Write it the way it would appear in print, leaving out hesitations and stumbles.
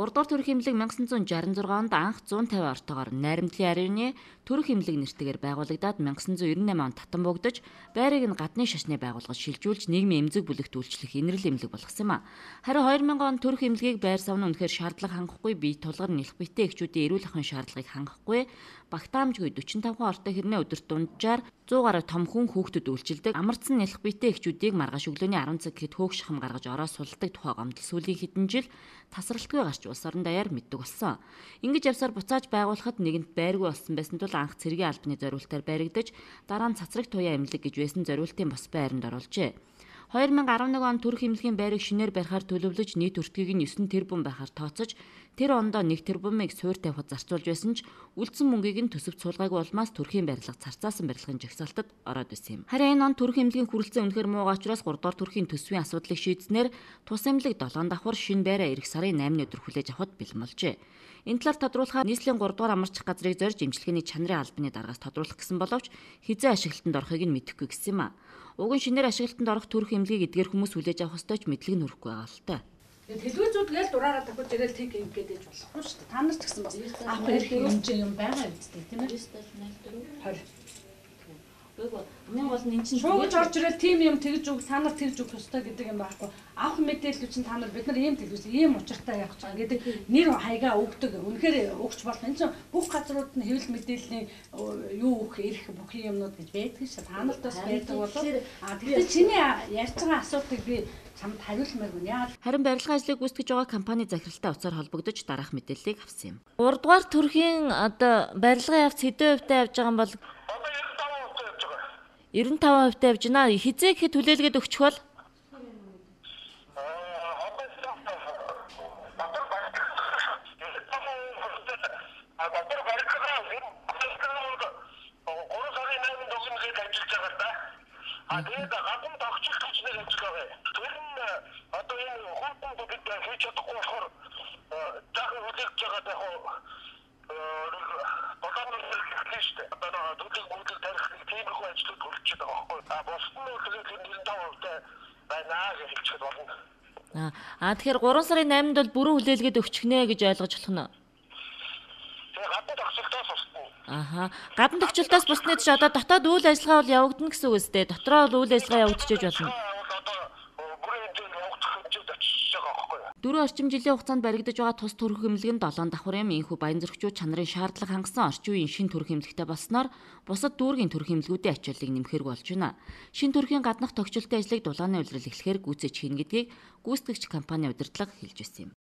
3 дугаар төрөх эмнэлэг 1966 онд анх 150 ортоогоор Найрамдлын ариуны төрөх эмнэлэг нэртэйгээр байгуулагдаад 1998 онд татан богдож, байрыг нь гадны шашны байгууллагад шилжүүлж нийгмийн эмзэг бүлэгт үйлчлэх энэрэл эмнэлэг болгосон юм а. Харин 2000 онд төрөх эмнэлгийг байр сав нь үнэхээр шаардлага хангахгүй, бие тулгар нялх биетэй эхчүүдийн эрүүл ахуйн шаардлагыг хангахгүй, багтаамжгүй 45 ортой хэрнээ өдөрт дунджаар 100 гаруй том хүн хүүхдүүд үйлчилдэг, амарцсан нялх биетэй эхчүүдийг маргааш өглөөний 10 цаг гэхэд хөөх шахам гаргаж ороо сулдаг тухай гомдол сүүлийн хэдэн жил тасралтгүй гарч улс орон даяар мэддэг болсон. Ингэж явсаар буцааж байгуулахад нэгэнт байргүй болсон байсан тул анх цэргийн албаны зориултаар баригдаж, дараа нь цацраг туяа эмнэлэг гэж байсан зориултын бос байранд оруулжээ. 2011 он төрөх эмнэлгийн байрыг шинээр барихаар төлөвлөж нийт өртгийг нь 9 тэрбум байхаар тооцож, тэр ондоо 1 тэрбумыг суур тавихад зарцуулж байсан ч үлдсэн мөнгийг нь төсөвт суулгаагүй улмаас төрхийн барилга царцаасан барилгын жагсаалтад ороод байсан юм. Харин энэ он төрөх эмнэлгийн хүрэлцэн үнэхээр муугаа учраас 3 дугаар төрхийн төсвийн асуудлыг шийдснээр тус эмнэлэг 7 давхар шинэ байраа ирэх сарын 8-ны өдөр хүлээж авахд бэлэн болжээ. Энэ талаар тодруулахаар нийслэлийн 3 дугаар амарчих газрыг зорж эмчилгээний чанарын албаны даргаас тодруулах гэсэн боловч хэзээ ашиглалтанд орохыг нь мэдэхгүй гэсэн юм а. Уг нь шинээр ашиглалтанд орох төрөх эмнэлгийг эдгээр хүмүүс хүлээж авах ёстой ч мэдлэг нь хүрэхгүй байгаа л та. Телевизүүд гээл дураараа давхиж ирээл тэг ингээд ээж болохгүй шүү дээ. Та нар ч гэсэн бас авах эрх хэмжээ юм байгаа үстэй тийм ээ. 20. Хамгийн гол нь эн чинь шуугиж орж ирээл тийм юм тэгж үг та нар тэгж өгөх ёстой гэдэг юм байхгүй. Авах мэдээлэл чинь та нар бид нар ийм телевиз ийм учиртай явах гэж байгаа гэдэг нэр хаягаа өгдөг. Үнэхээр өгч болох. Энд чинь бүх газрууд нь хэвлэл мэдээллийн юу өгөх эрх бүх юмнууд гэж байдаг шээ. Та нарт бас байдаг болов. А тэгвэл чиний ярьж байгаа асуултыг би чамд хариулмаар байна. Яагаад? Харин барилгын ажлыг гүйцэтгэж байгаа компани захиралтай утсаар холбогдож дараах мэдээллийг авсан юм. 3 дугаар төрхийн одоо барилгын явц хэдэн хувьтай явж байгаа юм бол 95% тавьж байна. Хизээ гэхэд хүлээлгээд өгчих бол тэгээд гадна тогтчих гэж нэг ажил байгаа. Тэр нь одоо энэ хүүхдүүд бид хийж чадахгүй болохоор жаахан хүлээгдэж байгаа яг болоомор хэлсэн шүү дээ. Одоо төлөв бүлэг тарих тиймэрхүү ажлууд хүрчээд байгаа байхгүй. А бусд нь тэгээд 95% байна гэж хэлчихэж болно. Аа тэгэхээр 3 сарын 8-нд бол бүрэн хүлээлгээд өгчих нэ гэж ойлгож болох нь. Тэгээ гадна тогтчлолтоос бусна. Аха. Гадна тогтчлолтоос бусны чинь одоо дотоод үйл ажиллагаа бол явагдана гэсэн үг үстэй. Дотроо бол үйл ажиллагаа явагдчихэж болно. Дөрвөн орчим жилийн хугацаанд баригдаж байгаа тус төрөх эмнэлэг нь 7 давхар юм. Ийхүү баян зөрөгчүүд чанарын шаардлага хангасан орчин үеийн шинэ төрөх эмнэлэгтэй болсноор бусад дүүргийн төрөх эмнэлгүүдийн ачааллыг нэмэхэргүй болж байна. Шинэ төрхийн гаднах тогтчлолтын ажлыг дулааны улирал эхлэхээр гүйцээж хийнэ гэдгийг гүйцэтгэгч компани удирдлага хэлж байсан юм.